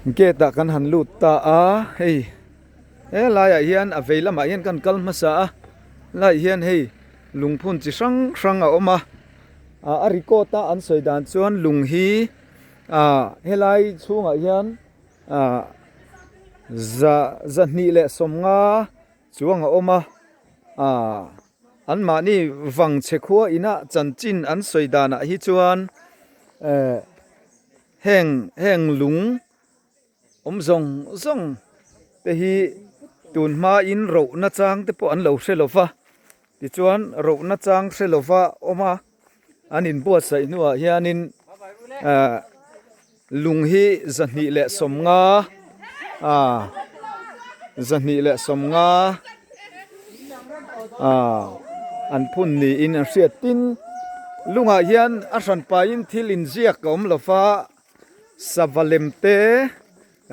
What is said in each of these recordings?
Gate ah kan han lut ta a hei he laiah hian a vei lamah hian kan kal hmasa a laiah hian hei lungphun chi hrang hrang a awm a ah a record a an sawi dan chuan lung hi ah helai chhungah hian ah za zahnih leh sawmnga chuang a awm a ah anmahni vang chhe khua ina chanchin an sawi danah hi chuan eh. Heng heng lung awm zawng zawng te hi tun hmain rohna chang te pawh an lo hre lo va, tichuan rohna chang hre lo va awm a, an inbuatsaih hnuah hianin ahh lung hi zahnih leh sawmnga ahh zahnih leh sawmnga ahh an phun niin an hriat tin. Lungah hian a hran pahin thil inziak a awm lo va, sava lem te,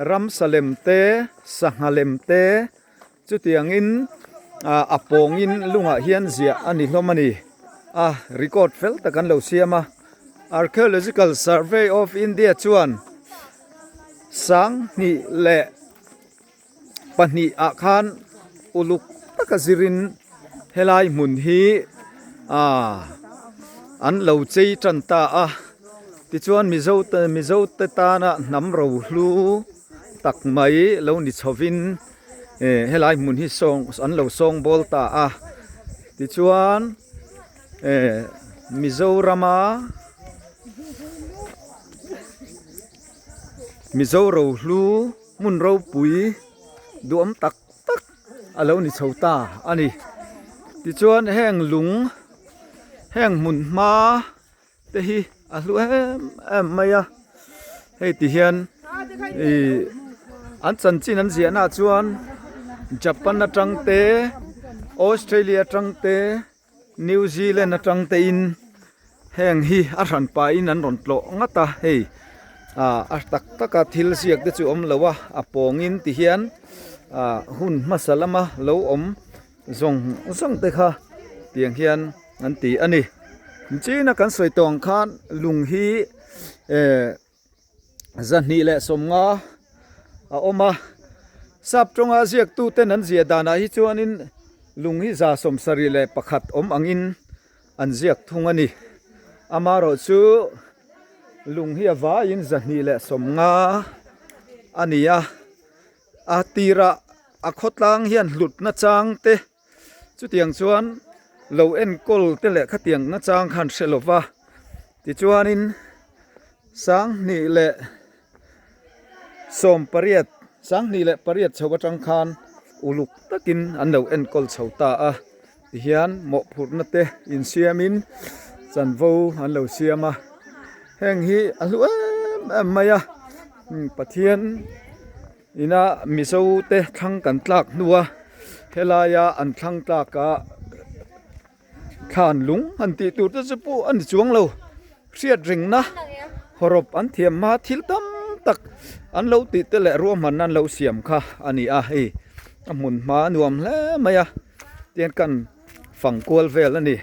ramsa lem te, sangha lem te chutiangin ah a pawngin lungah hian ziah a ni hlawm a ni. A record fel tak an lo siam a, Archaeological Survey of India chuan sanghnih leh. pahnih ah khan uluk taka zirin helai hmun hi ah an lo chei tan ta a tichuan mizo te mizo te tana hnam rohlu tak mai lo ni chhovin eh helai hmun hi sawng an lo sawng bawl ta a tichuan eh Mizorama mizo rohlu. Hmun ropui duhawm tak tak a lo ni chho ta a ni. Tichuan heng lung heng hmun hma te hi a hlu em em mai a. Hei ti hian ih an chanchin an ziah naah chuan Japan atang te Australia atang te. New Zealand atang te in heng hi a hran pahin an rawn tlawh ngat a hei ah a tak tak a thil ziak te chu awm lo a a pawngin ti hian ah hun hmasa lama lo awm zawng zawng te kha tiang hian an ti a ni china kan sawi tawh ang khan lung hi eh. Zahnih leh sawmnga a awm a, sap tawnga ziaktu ten an ziah danah hi chuanin lung hi za sawmsarih leh pakhat awm angin an ziak thung a ni. Amaherawh chu lung hi a vaiin zahnih leh sawmnga a ni a, a tirah a khawtlang hian hlutna chang te chutiang chuan lo enkawl te leh khatiang nachang khan hre lo va tichuanin. Sanghnih leh sawm pariat, sanghnih leh pariat chho atang khan uluk takin an lo enkawl chho ta a, tihian mawhphurhna te insiamin chanvo an lo siam a, heng hi a hlu em em mai a, Pathian ina Mizo te thlang kan tlak hnua helaia an thlang tlak ah. Thlan lung han tih tur te chu pawh a ni chuang lo, hriat ringna hawrawp an thiam hma thil tam tak an lo tih te leh ruahmanna an lo siam kha a ni a, hei a hmun hma a nuam hle mai a, tihian kan fang kual vel a ni,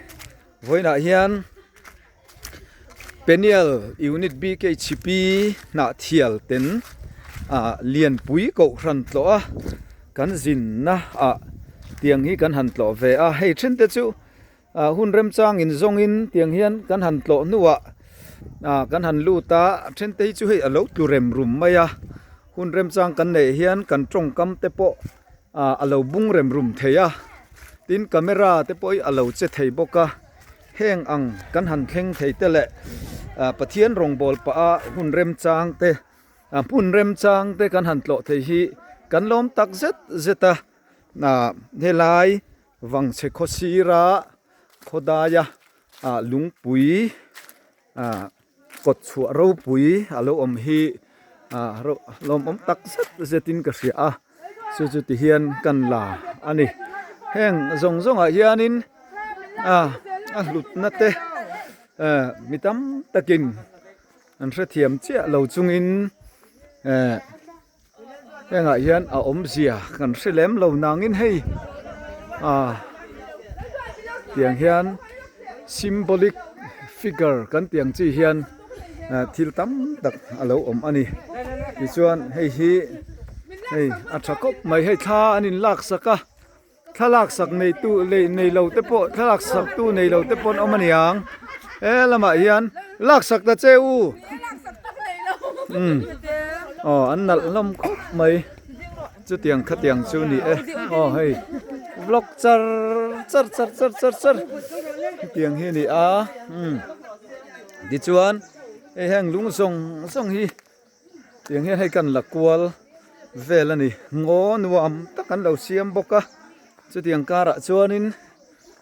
vawiinah hian. Peniel Unit BKHP hnah thial ten ah lianpui kohhran tlawh a kan zinna ah tiang hi kan han tlawh ve a hei then te chu ah hun remchang in zawng in tiang hian kan han tlawh hnuah ah kan han lut a then te hi chu hei a lo tlu rem rum mai a hun remchang kan neih hian kan tawngkam te pawh ah a lo bung rem rum thei a tin camera te pawh hi a lo che thei bawk a. Heng ang kan han thleng thei te leh Pathian rawngbâwl pah a hun remchang te, hmun remchang te kan han tlawh thei hi kan lawm tak zet zet a. Helai Vangchhe khawsira khawdaia lungpui kawt chhuah ropui a lo awm hi lawmawm tak zet zetin ka hria a. Chu chu ti hian kan la a ni. Heng zawng zawngah hianin a a hlutna te eh mi tam takin an hrethiam chiah lo chungin eh hengah hian a awmzia kan hre lem lo nangin hei ah tiang hian symbolic figure kan tih ang chi hian eh thil tam tak a lo awm a ni. Tichuan hei hi hei a tha khawp mai hei thla an in lak sak a thlalak sak nei tu lei nei lo te pawh thlalak sak tu nei lo te pawh an awm a niang he lamah hian lak sak ta che u umm aw an nalh hlawm khawp mai chutiang khatiang chu ni e aw hei vlog char char char char char char hetiang hi a ni a umm tichuan hei heng lung zawng zawng hi. Tiang hian hei kan la kual vel a ni ngaw nuam tak an lo siam bawk a chutiang karah chuanin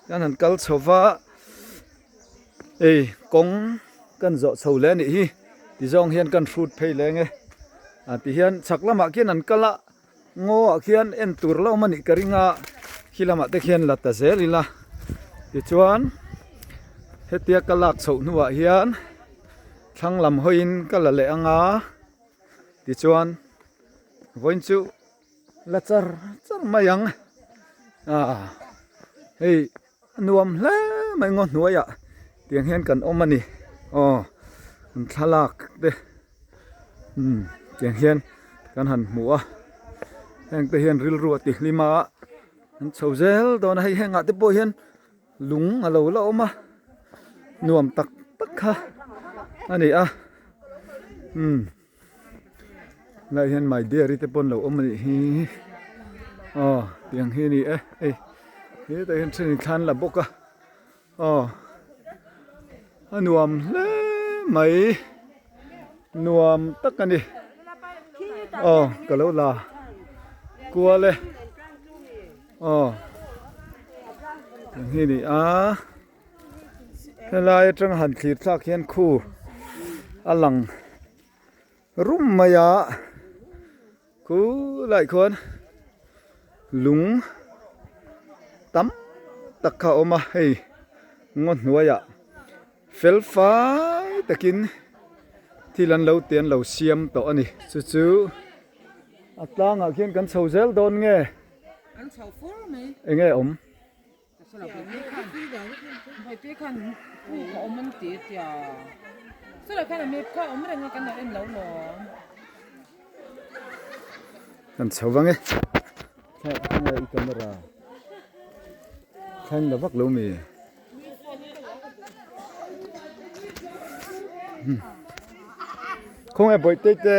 kan han kal chho va ei kawng kan zawh chho leh a nih hi ti zawng hian kan hrut phei leng e a ti hian chhak lamah khian an kal a ngaw ah khian en tur la awm a nih ka ring a khi lamah te khian la ta zel ila tichuan hetia ka lak chhoh hnuah hian. Thlang lam hawiin ka la leh ang a, tichuan vawiin chu la char char mai ang ah hei a nuam hle mai ngaw hnuaiah tiang hian kan awm a ni aw an thlalak te umm tiang hian kan han hmu a heng te hian rilru a ti hlim a an chho zel dawn a hei hengah te pawh hian. Lung a lo la awm a nuam tak tak kha a ni a umm helaiah hian my dear te pawh an lo awm a nih hi aw tiang hi a ni e hei hetah hian then in thla an la bawk a aw a nuam hle mai nuam tak a ni aw ka lo la kual e. Aw hi ni a helai atang han thlir thlak hian khu a lang rum mai a khu lai khuan lung tam tak kha a awm a hei ngaw hnuaiah fel fai takin thil an lo ti an lo siam tawh a ni chu chu a tlangah khian kan chho zel dawn nge. An chho fur mai. Enge awm? Vawipi khan puk a awm an ti tia. Sawlai khan a map kha a awm reng a kan lo en lo lawm. Kan chho vang e. Thla i camera. Thla in la vak lo mi. Khawnge bawihte te.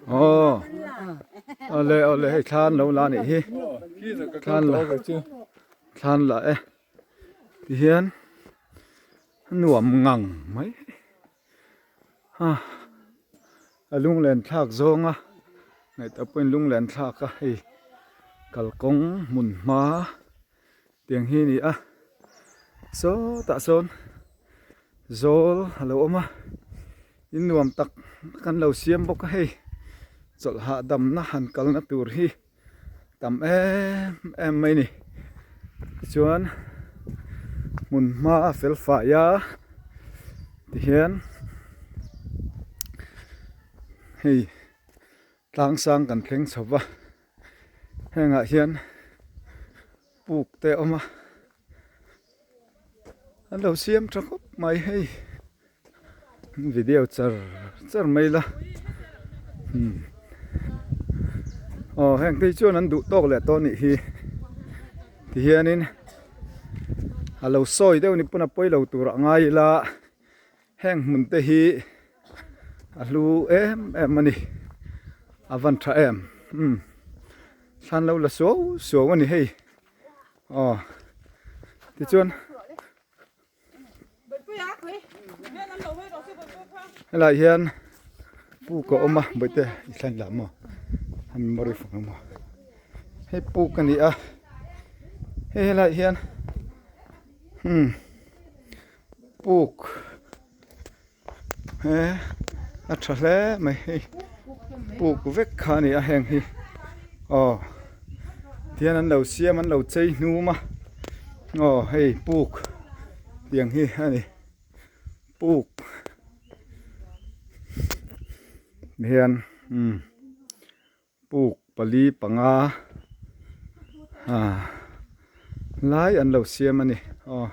Aw awle awle hei thla an lo la anih hi thla an la thla an la e tihian a nuam ngang mai a a lunglen thlak zawng a ngaihtuah pawhin lunglen thlak a hei kalkawng hmun hma tiang hi a ni a sawtah sawn zawl a lo awm a in nuam tak tak an lo siam bawk a hei chawlh hahdamna han kalna tur hi tam em em mai a ni tichuan hmun hma a fel fai a tihian hei tlang sang kan thleng chho va hengah hian puk te a awm a an lo siam tha khawp mai hei. Video char char mai la umm aw heng te hi chuan an duh tawk leh tawh a nih hi tihianin a lo sawi deuh ni pawn a pawi lo tur a ngai ila heng hmun te hi a hlu em em a ni a van tha em umm thlan lo la suau suau a ni hei aw tichuan. Helai hian puk a awm a bawihte i thlen lah maw a memory phone a maw hei puk a ni a hei helai hian umm puk he a tha hle mai hei puk vek kha a ni a heng hi aw tihian an lo siam an lo chei hnum a aw hei puk tiang hi a ni puk hian umm. Puk pali panga ah lai an lo siam a ni aw.